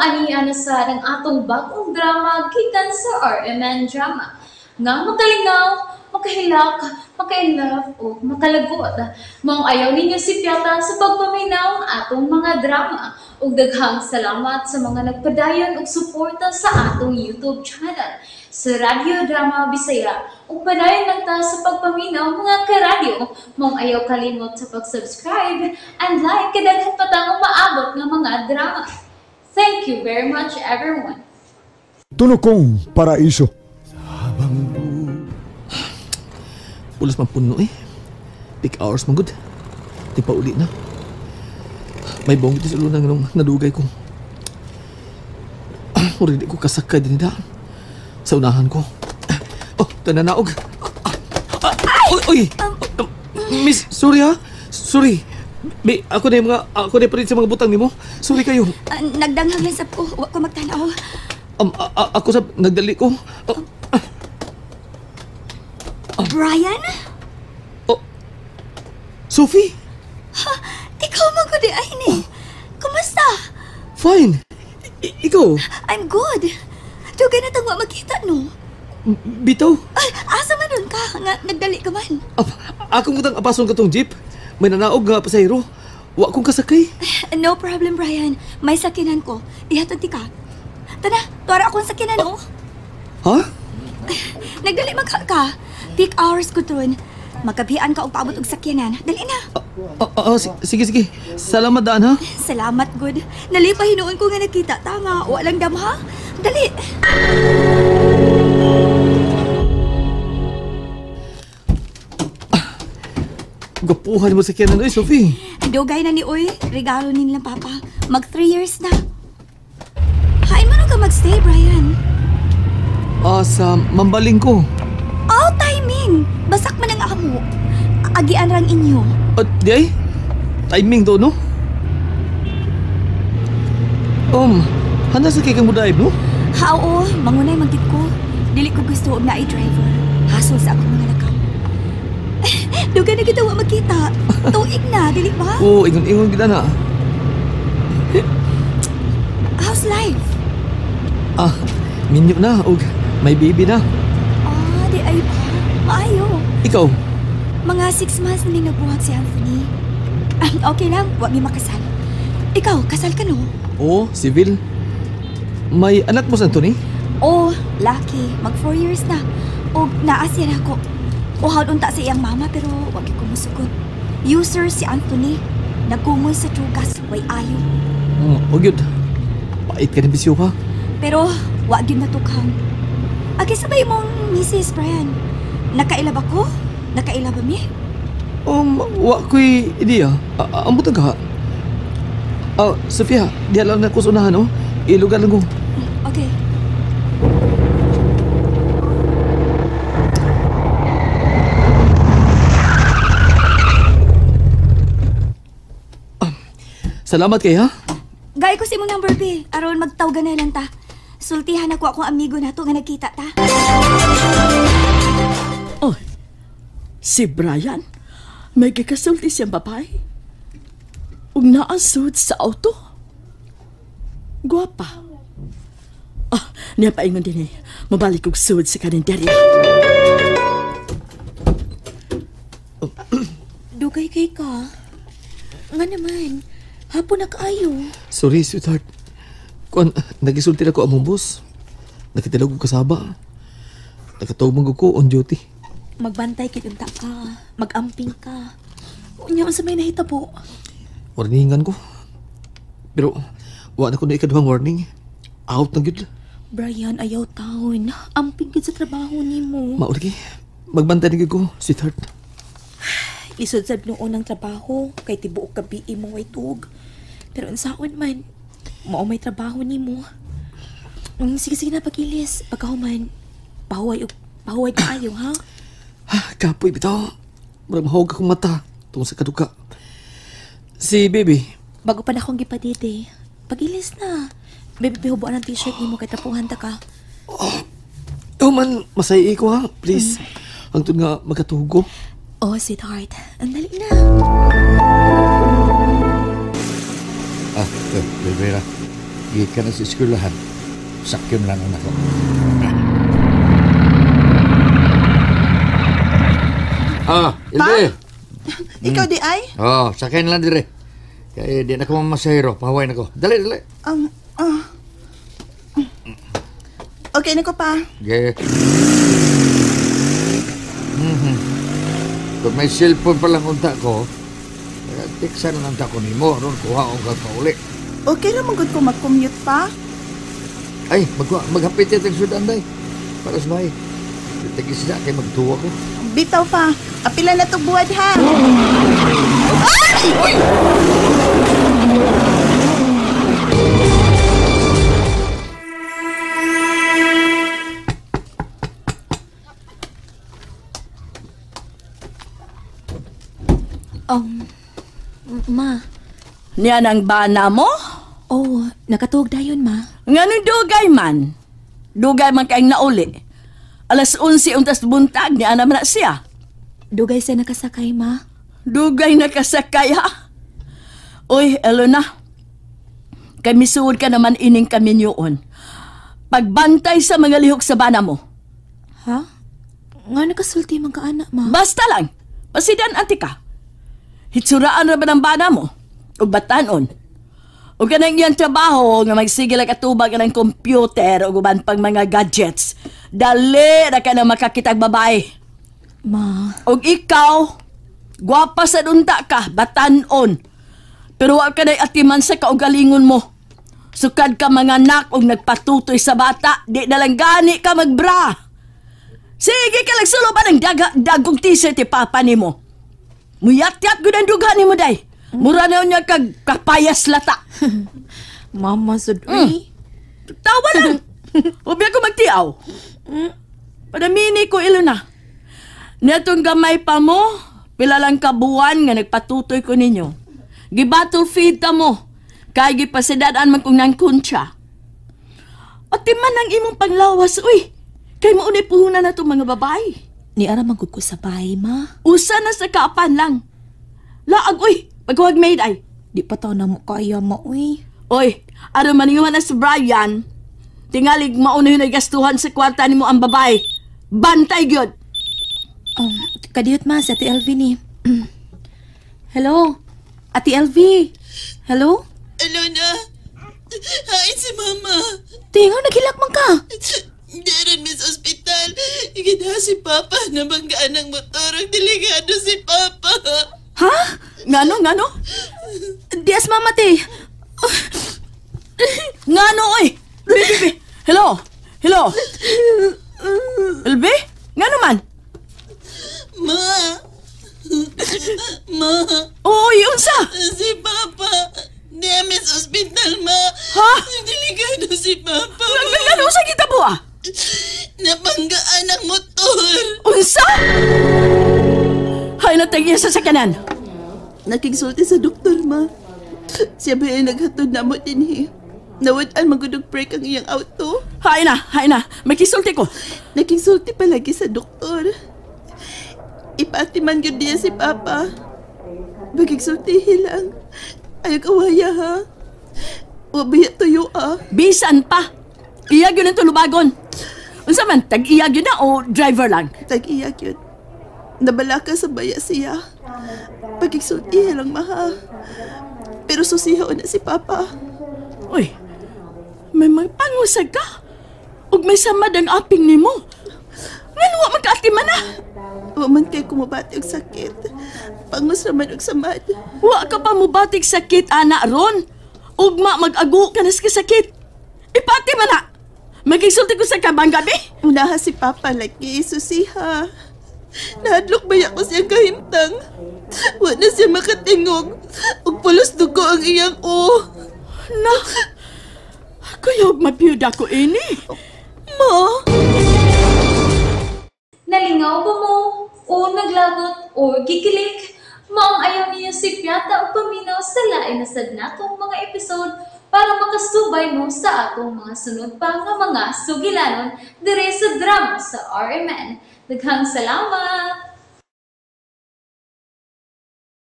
Maanian na sa ang atong bagong drama gikan sa RMN Drama. Nga makalingaw, makahilak, makainlove o makalagot. Maong ayaw ninyo sipyata sa pagpaminaw ang atong mga drama. Ug daghang salamat sa mga nagpadayon og suporta sa atong YouTube channel sa Radyo Drama Bisaya. Ug padayon lang ta sa pagpaminaw mga karadyo. Maong ayaw kalimot sa pag-subscribe and like kay daghan pa tang umaabot nga mga drama. Thank you very much, everyone. Tunukong Paraiso. Pulos man puno eh. Peak hours man gud. Di pa uli na. May bongit sa lunang nung nadugay ko. Mura di ko kasakay din da. Sa unahan ko. Oh, tananaog. Uy, uy. Miss, sorry ha. Sorry. Bi, ako na yung mga, ako na pa rin sa mga butang nimo. Sorry kayo. Nagdanghang lang sab ko. Wa ko magtanaw. Ako sab nagdali ko. Brian? Oh, Sophie? Ha, ikaw man ko di ay ni. Kumusta? Fine. Ikaw? I'm good. Dugay na tang wa magkita, no? Bitaw? Ay, asa man nun ka? Nga, nagdali ka man. Akong butang apason ka tong jeep. May nanaog nga pasahero. Wa kong kasakay. No problem, Brian. May sakinan ko. Ihatod ti ka. Tana, tuwara akong sakinan, no? Ha? Nagdali man ka. Peak hours ko dun. Magkabihan ka og paabot og sakyanan. Dali na. Sige, sige. Salamat daan, ha? Salamat, good. Nalipay hinuon ko nga nakita. Tama, walang dam, ha? Dali. Gapuhan mo sakyanan, oy, Sophie. Dugay na ni, oy. Regalo ni nilang papa. Mag 3 years na. Hain mo nung ka magstay, Brian? Sa mambaling ko. Oh, timing! Basak man ang amo. Agian rang inyo. Di ay? Timing do, no? Handa sa kay kang mudaib, no? Ha, oo. Mangunay magkit ko. Dili ko gusto og naay driver. Hasol sa akong mga lakaw. Dugay na kita wa magkita. Tuig na, dili ba? Oo, ingon-ingon kita na. How's life? Minyo na. Og may baby na. Di ay ba? Maayo. Ikaw? Mga 6 months na may nagbuhag si Anthony. Okay lang, wag mi makasal. Ikaw, kasal ka no? Oo, civil. May anak mo sa Anthony? Oo, lucky. Mag 4 years na. O naasya na ako. Uhaw unta sa iyang mama pero wag ko musugot. User si Anthony. Nagkumoy sa drugas, way ayo. Wag yun. Pait ka ng bisyo ka. Pero wag yun natukang. Agi sabay mong Mrs. Brian. Nakaila ba ko? Nakaila ba mi? Wa ko'y ideya. Ang butang ka. Sofia, di alam na ko sa unahan, no? Ilugar lang ko. Okay. Salamat kay, ha? Gaya ko si imong number, B. Aron magtawgan na lang ta. Sultihan ako akong amigo na to nga nagkita ta. Oh, si Brian, may gikasulti siyang babae. Ug naasud sa auto. Guwapa. Niya paingon din eh. Mabalik og sud sa karinderya. Dugay kay ka. Nga naman, hapon na kaayo. Sorry, sweetheart. Kuan, nagisulti na ko among boss. Nakitilaw ko kasaba. Nakatawag man ko on duty. Magbantay kit unta ka. Magamping ka. Unya unsa may nahitabo? Warningan ko. Pero wa na ko na ikaduhang warning. Out na gyud. Brian, ayaw taon. Amping gyud sa trabaho nimo. Mao lagi. Magbantay na gyud ko, sweetheart. Lisod sad noon ang trabaho kay tibuok gabi imong way tuog. Pero unsaon man, mao may trabaho nimo. Sige sige na pagilis, pagkahuman. Pahuway kaayo ha. Kapoy bitaw. Murag mahog akong mata tungod sa kaduka. Si baby. Bago pa na akong gipadite. Pagilis na. Baby, pihubuan ang t-shirt nimo kay tapuhan ta ka. Oh man, masaya ko ha. Please. Hangtod nga magkatugo. Oh, sweetheart. Ang dali na. Bebe ra. Gikan na sa eskwelahan. Sakyon lang ang ako. Ah, Ilbe. Ikaw di ay? Oh, sakay na lang dire. Kaya di na ko mamasahero. Pahaway na ko. Dali, dali. Okay na ko pa. Okay. Kung may cellphone pa lang unta ko, tiksan lang ta ko nimo. Ron kuha ang kakauli. Okay ra man gud ko mag-commute pa. Ay, maghapit yung sudan day. Para sa bahay. Tag-isda kay magtuwa ko. Bitaw pa. Apila na to buwad ha. Ay! Ma. Niyan ang bana mo? Oh, nakatuog dayon, ma. Nganong dugay man? Dugay man kayong nauli. 11:00 untas buntag, niya naman na siya. Dugay siya nakasakay, ma. Dugay nakasakay, ha? Uy, Elona. Kay misuod ka naman ining kaminyoon. Pagbantay sa mga lihok sa bana mo. Ha? Nga nakasulti man ka, anak, ma. Basta lang. Pasidan anti ka. Hitsuraan ra ba ng bana mo? O batanon? O kanang iyang trabaho nga magsigil ang katubag ng computer o guban pang mga gadgets. Dali na ka na makakitag babae. Ma. Og ikaw, gwapa sa dunta ka, batanon. Pero wa ka na'y atiman sa kaugalingon mo. Sukad ka mga anak og nagpatutoy sa bata, di na lang gani ka magbra. Sige ka lang sulo ba ng dagong t-shirt ti papa nimo. Muyat-yat gud ang dughan nimo day. Mura na niya kag kapayas lata. Mama, sud uy. Tawa lang. Huwag ko magtiaw. Padamini ko ilo na. Netong gamay pa mo, pila lang kabuan nga nagpatutoy ko ninyo. Gibattle feed ta mo. Kay gipasidaan man kung nang kuntsa. At man ang imong panglawas, uy. Kay maunay puhunan na itong mga babae. Ni ara man gud ko sa bahay, ma. Usa na sa kaapan lang. Laag, uy. Paghuwag maid ay. Di pa taw na mo kaya, ma, uy. Uy, aron maninguman na si Brian. Tingalig mauna yun ay gastuhan sa kwarta nimo ang babae. Bantay gyud. Kadiyot ma, si Ate LV ni. Hello? Ate LV? Hello? Alona, hain si Mama. Tingaw, naghilak man ka. Daran mi sa ospital. Iginaha si Papa na banggaan ng motor. Ang delikado si Papa. Ha? Ngano, ngano? Dias, Mama, te. Ngano, oy? Bibi, hello? Hello? Elbe? Ngano man? Ma! Ma! Oy, unsa? Si Papa! Di sa ospital, ma! Ha? Delikado si Papa! Ngano sa kita po, ah? Nabanggaan ang motor! Unsa? Hay, natagya sa sakyanan! Nakigsulti sa doktor, ma. Siya ba ay naghatod na mo din, he? Nawad-an magudog break ang iyang auto. Hay na, hay na. Makisulti ko. Nakigsulti palagi sa doktor. Ipatiman yun niya si Papa. Magigsultihin lang. Ayaw kawaya, ha? Wabaya tuyo, ah. Bisan pa. Iyag yun ang tulubagon. Unsa man, tag-iyag yun na o driver lang? Tag-iyag yun. Nabalaka sa baya siya. Pagigsultihin lang, maha. Pero susihaw na si Papa. Uy, may magpangusag ka. Ug may samad ang aping nimo. Ngano wa magkaatiman na? Wa man kay kumabati og sakit. Pangos raman og samad. Wa ka pa mubatik sakit, ana ron. Ugma mag-ago ka na sa sakit. Ipati man na. Magigsulti ko sa kabang gabi. Unaha si Papa lagi, susiha. Nahadlok ba ko siyang kahimtang? Wa na siya makatingog. Ug pulos dugo ang iyang o. Na, kuyog mapiyuda ko ini. Ma! Nalingaw ba mo? O naglagot o gikilig? Maong ayaw niyo si Piata o paminaw sa lain na sad natong mga episode para makasubay mo sa atong mga sunod pa nga mga sugilanon dire sa drama sa RMN. Daghang salamat!